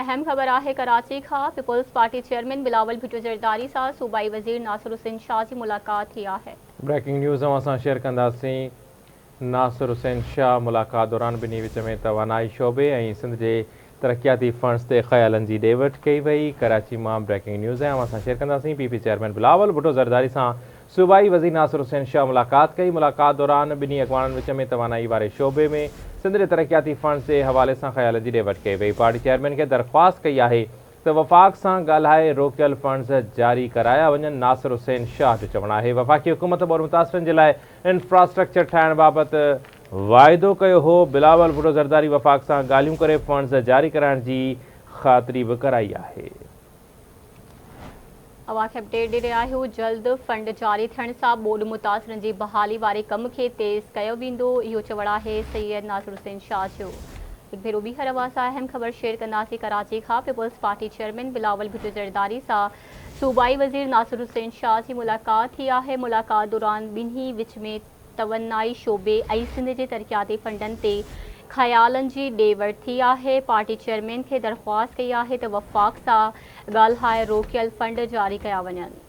اهم خبر آهي ڪراچي کان peoples party chairman Bilawal Bhutto Zardari سان صوبائي وزير ناصر حسين شاهه جي ملاقات ٿي آهي. بريڪنگ نيوز اوهان سان شيئر ڪنداسين ناصر حسين شاهه ملاقات دوران ٻنهي وچ ۾ توانائي شعبي ۽ سنڌ جي ترقياتي فنڊز تي خيالن جي ڏي وٺ ڪئي وئي ڪراچي مان بريڪنگ نيوز ۽ اوهان سان شيئر ڪنداسين P P chairman Bilawal Bhutto Zardari سان صوبائي وزير ناصر حسين شاهه ملاقات ڪئي، ملاقات دوران ٻنهي اڳواڻن وچ ۾ توانائي واري شعبي ۾ سنڌ جي ترقياتي فنڊز جي حوالي سان خيالن جي ڏي وٺ ڪئي وئي، پارٽي چيئرمين کي درخواست ڪئي آهي ته وفاق سان ڳالهائي روڪيل فنڊز جاري ڪرايا وڃن، ناصر حسين شاهه جو چوڻ آهي وفاقي حڪومت ٻوڏ متاثرن جي لاء انفراسٽرڪچر ٺاهڻ بابت واعدو ڪيو هو، بلاول ڀٽو زرداري وفاق سان ڳالهيون ڪري فنڊز جاري ڪرائڻ جي خاطري به ڪرائي آهي. اوهان کي اپڊيٽ ڏئي رهيا آهيون جلد فنڊ جاري ٿيڻ سان ٻوڏ متاثرن جي بحالي واري ڪم کي تيز ڪيو ويندو اهو چوڻ آهي سيد ناصر حسين شاهه جو هڪ ڀيرو ٻيهر اوهان سان اهم خبر شيئر ڪنداسين ڪراچي کان peoples party chairman Bilawal Bhutto Zardari سان صوبائي وزير ناصر حسين شاهه جي ملاقات ٿي آهي ملاقات دوران ٻنهي وچ ۾ توانائي شعبي ۽ سنڌ جي ترقياتي فنڊن تي خيالن جي ڏي وٺ ٿي آهي، پارٽي چيئرمين کي درخواست ڪئي آهي ته وفاق سان ڳالهائي روڪيل فنڊ جاري ڪيا وڃن.